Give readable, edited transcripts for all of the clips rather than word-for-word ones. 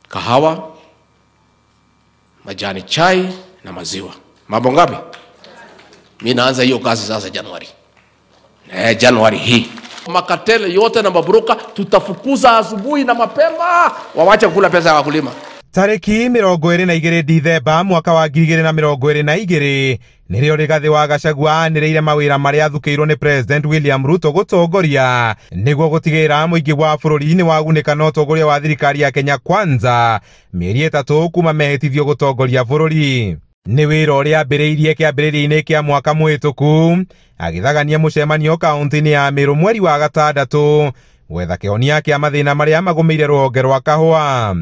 Kahawa, majani chai na maziwa. Mambo ngapi? Mimi naanza hiyo kazi sasa Januari. Januari hii. Makatele yote na mabroka tutafukuza asubuhi na mapema, wawache kula pesa ya wakulima. Tariki 22 Dithemba mwaka wa 2022 nĩrĩo Rigathĩ wa Gachagua anĩrĩire mawĩra marĩa athukĩirwo nĩ President William Ruto gũtongoria nĩguo gũtigĩrĩra mũingĩ wa bũrũri nĩ wagunĩka na ũtongoria wa thirikari ya Kenya Kwanza mĩeri 3 kuma mehĩtithio gũtongoria bũrũri. Nĩ wĩra ũrĩa ambĩrĩirie kĩambĩrĩria-inĩ kĩa mwaka mũhĩtũku agĩthagania mũcemanio kaunti-inĩ ya Meru mweri wa gatandatũ gwetha kĩhonia kĩa mathĩna marĩa magũmĩire rũhonge rwa kahũa.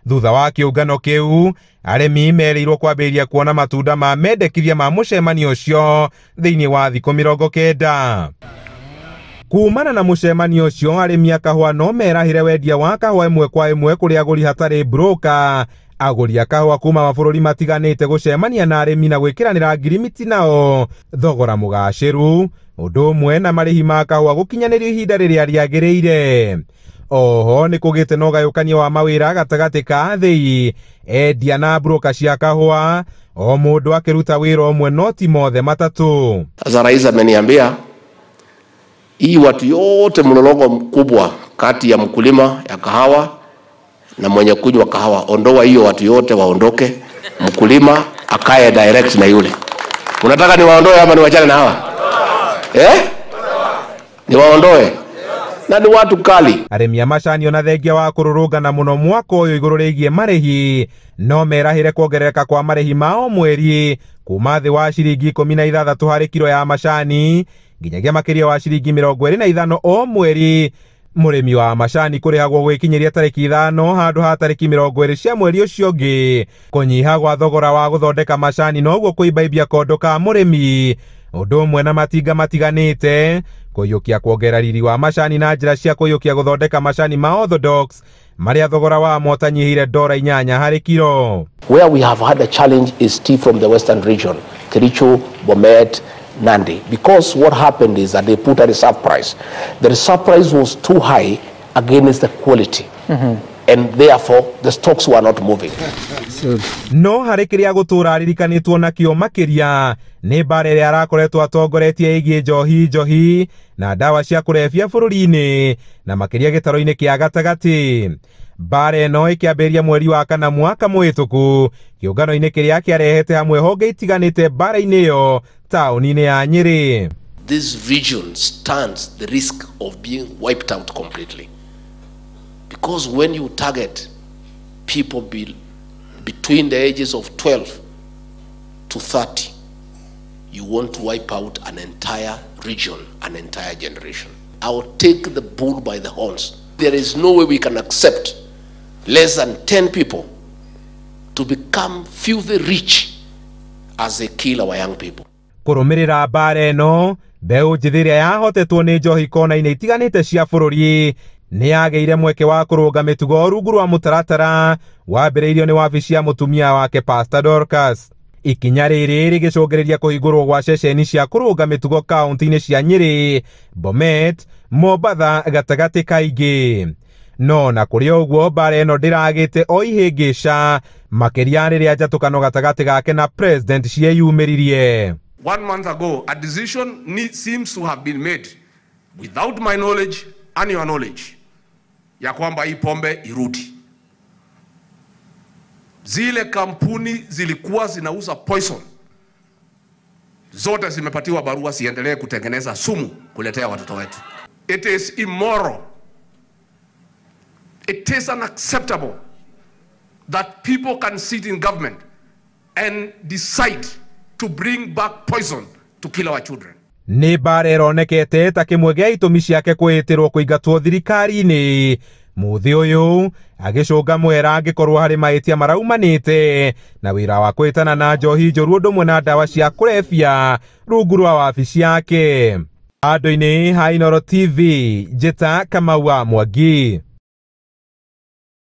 Thutha wa kĩũngano kĩu arĩmi merĩirwo kwambĩrĩria kuona matunda ma mendekithia ma mũcemanio ũcio thĩinĩ wa thikũ 90. Kumana na mũcemanio ũcio arĩmi a kahũa no merahĩre wendia wa kahũa ĩmwe kwa ĩmwe kũrĩ agũri hatarĩ broker. Agũri a kahũa kuma mabũrũri matiganĩte gũcemania na arĩmi na gwĩkĩranĩra ngirimiti nao thogora mũgacĩru ũndũ ũmwe na marĩhi ma kahũa gũkinyanĩrio ihinda rĩrĩa rĩagĩrĩire. Oho nĩ kũgĩte na ũgayũkanio wa mawĩra gatagatĩ ka athĩi endia na broka cia kahũa o mũndũ akĩruta wĩra ũmwe no ti mothe matatũ. Sasa rais ameniambia hii watu yote mlolongo mkubwa kati ya mkulima ya kahawa na mwenye kunywa kahawa, ondoa hiyo watu yote waondoke, mkulima akae direct na yule. Unataka niwaondoe ama niwachane na hawa? Niwaondoe? Na ni watu kali. Arĩmi a macani ona thengia wa kũrũrũngana mũno mwaka ũyũ igũrũ rĩgiĩ marĩhi no merahĩre kuongerereka kwa marĩhi ma o mweri kuma thĩ wa ciringi 16 harĩ kiro ya macani nginyagia makĩria wa ciringi 25 o mweri. Mũrĩmi wa macani kũrĩhagwo gwĩkinyĩria tarĩki 5 handũ ha tarĩki 20 cia mweri ũcio ũngĩ. Kũnyiha gwa thogora wa gũthondeka macani noguo kũimbaimbia kondo ka mũrĩmi ũndũ ũmwe na matinga matiganĩte kũiyũkia kuongerera riri wa macani na njĩra cia kũiyũkia gũthondeka macani ma orthodox marĩa thogora wamo ũtanyihĩire dora 8 harĩ kiro. Where we have had a challenge is tea from the western region, Kericho, Bomet, Nandi, because what happened is that they put a reserve price. The reserve price was too high against the quality. And therefore the stocks were not moving. No harĩ kĩrĩa gũtũra aririkanĩtwo nakĩo makĩria nĩ mbara ĩrĩa arakoretwo atongoretie ĩgiĩ njohi njohi na ndawa cia kũrebia bũrũri-inĩ na makĩria gĩtaro-inĩ kĩa gatagatĩ. Mbara ĩno ĩkĩambĩrĩria mweri wa 4 mwaka mũhĩtũku kĩũngano-inĩ kĩrĩa kĩarehete hamwe honge itiganĩte mbara-inĩ ĩyo taũni-inĩ ya Nyĩrĩ. This region stands the risk of being wiped out completely. Because when you target people between the ages of 12 to 30, you want to wipe out an entire region, an entire generation. I will take the bull by the horns. There is no way we can accept less than 10 people to become filthy rich as they kill our young people. Kũrũmĩrĩra mbara ĩno, mbeũ njĩthĩ ĩrĩa yahotetwo nĩ njohi kona-inĩ itiganĩte cia bũrũri nĩ yagĩire mweke wa kũrũnga mĩtugo rungu rwa mũtaratara wambĩrĩirio nĩ wabici ya mũtumia wake Pastor Dorcas. Ikinya rĩrĩ rĩgĩcũngĩrĩria kũhingũrwo gwa ceceni cia kũrũnga mĩtugo kaunti-inĩ cia Nyĩrĩ, Bomet, Mombatha gatagatĩ kaingĩ. No na kũrĩ ũguo mbara ĩno ndĩragĩte o ihĩngĩca makĩria rĩrĩa njatũkano gatagatĩ gake na President cieyumĩririe. 1 month ago, a decision seems to have been made without my knowledge and your knowledge ya kwamba hii pombe irudi. Zile kampuni zilikuwa zinauza poison zote zimepatiwa barua siendelee kutengeneza sumu kuletea watoto wetu. It is immoral. It is unacceptable that people can sit in government and decide to bring back poison to kill our children. Nĩ mbara ĩronekete ta kĩmwe gĩa itũmi ciake kwĩhĩtĩrwo kũingatwo thirikari-inĩ. Mũthĩ ũyũ agĩcũnga mwera angĩkorwo harĩ mahĩtia maraumanĩte na wĩra wa kwĩtana na njohi njũru ũndũ ũmwe na ndawa cia kũrebia rungu rwa wabici yake. Andũ-inĩ ha Inooro TV, njĩta Kamau wa Mwangi.